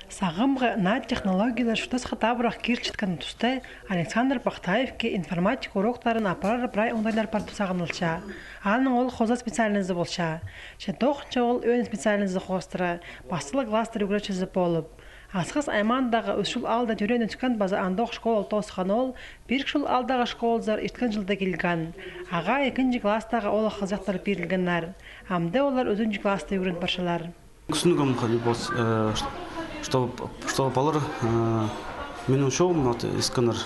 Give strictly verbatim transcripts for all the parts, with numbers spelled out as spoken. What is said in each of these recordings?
Сағамғы наа технологиялар чуртасха табырах кирілчеткен туста Александр Пахтаевке информатика уроктарын апарар прай оңдайлар пар тіп сағынылча. Аның ол хоза специальнозы полча. Че тоғынча ол ӧӧн специальнозы хоостыра, пастылығ класстар ӱгретчізі полып. Асхыс аймағындағы Ӱс Чул аалда тӧреен-ӧскен паза андох школа тоосхан ол Пирік Чул аалдағы школазар ирткен чылда килген. Ағаа ікінҷі класстағы оолах-хызыяхтар пирілгеннер. Амды олар ӱзінҷі класста ӱгрен парчалар. Кӱстенгем, чтобы, чтобы палалар минің чоғым искеннер.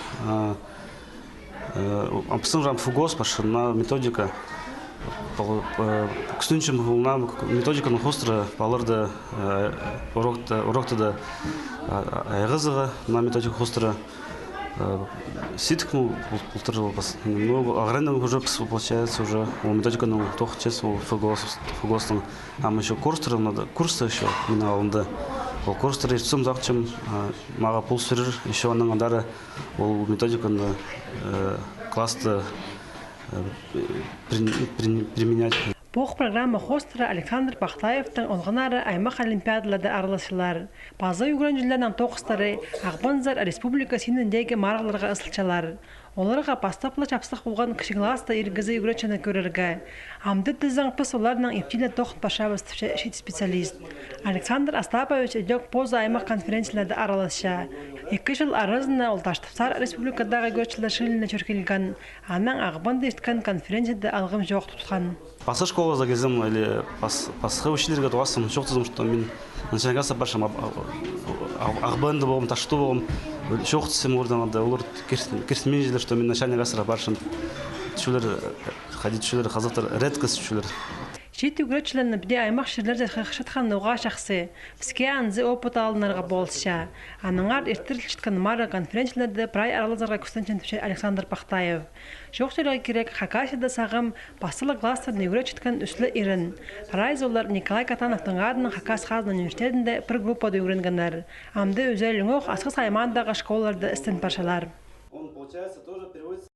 Пістің ФГОС пар, на методика. Кӱстенчем на методиканы хоостыра палаларды урокта, урокта да айғазарға на методика хоостыра. Сидік, ну, полтора жыл пас. Ну, ағыран уже піс, получается, уже ол методиканың тоғынчабыс, ол ФГОС, ФГОСтың. Ам ещё курстар надо, курста ещё минің алнымда. Ол курстар иртсем, сағынчам, мағаа пол сӱрер ещё анаң андар ол методиканы класста применять. Пу программа хоостыра Александр Пахтаевтің олғаннары аймах олимпиадаларда араласчалар. Паза ӱгренҷілернің тоғыстары Ағбанзар республика синіндегі марығларға ызылчалар. Оларға пастап ла чапсых полған кічіг класста иргізі ӱгретчіні кӧрерге. Амды тізең піс оларнаң иптігле тоғын парчабыс, тіпче чиит специалист. Александр Остапович ідӧк позы аймах конференцияларда араласча. Ікі чыл аразына ол Таштыпсар республикадағы ӱгретчілер чыылиина чӧр килген, анаң Ағбанда ирткен конференцияда алғым чоох тутхан. Пасха школазар килзем или пасха учительлерге тоғынзам, чоохтазам, что мин начальный класстар парчам, Ағбанда полғам, Таштыпсарда полғам, чоохтазам оларнаң, олар киртінчелер, что мин начальный класстар парчам. Тіпчелер, хайди тіпчелер, хазахтар редкость тіпчелер. Чиит ӱгретчілерні піди аймах чирлерде хығырчатхан ноға чахсы. Піске анзы опыт алынарға полысча. Аннаңар иртірілчеткен марығ, конференцияларда прай аралазарға кӱстенчем, тіпче Александр Пахтаев. Чоохтирға кирек, Хакасияда сағам пастылығ класстарны ӱгретчеткен ӱс ле ирен. Прайзы олар Николай Катановтың адынаң Хакас хазна университедінде пір группада ӱгренгеннер. Амды ӱзелінӧк Асхыс аймағындағы школаларда істен парчалар.